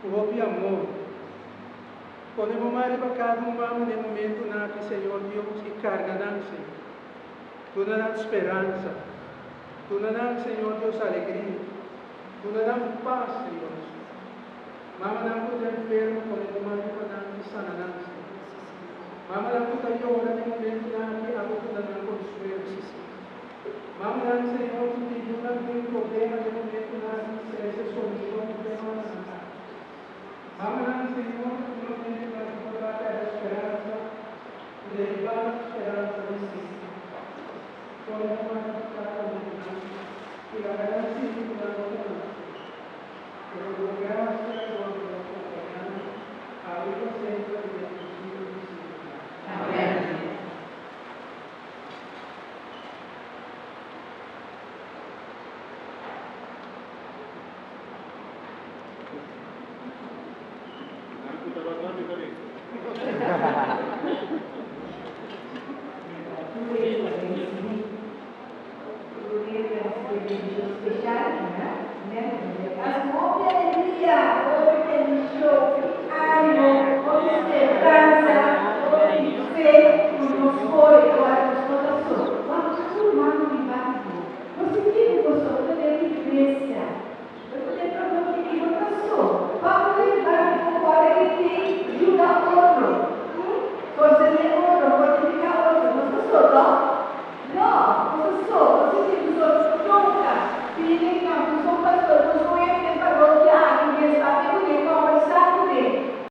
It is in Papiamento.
Ku hopi amor. Pone bo man riba kada un mama den momentunan aki, Señor Dios, i karga nan, Señor. Duna nan speransa. Duna nan, Señor Dios, alegria. Duna nan pas, Señor Jesus. Mamanan ku ta enfermo, pone bo man riba nan i sana nan, Señor. Mamanan ku ta yora den momentunan aki, abo duna nan konsuelo. Mamanan, Señor, ku tin yunan den problema den momentunan aki, trese solushon ku den mamanan aki. Mamanan, Señor, ku tin momentunan aki por ta pèrdè speransa, Derivá nan speransa den Cristo. Pone nan man riba kada un di nan i laga nan sinti ku nan no ta nan so. Pero ku bo grasia dor di nos kompañá nan awe pa semper i den tur siglo di siglonan. Amèn. Nan ku tabata mi ta bin.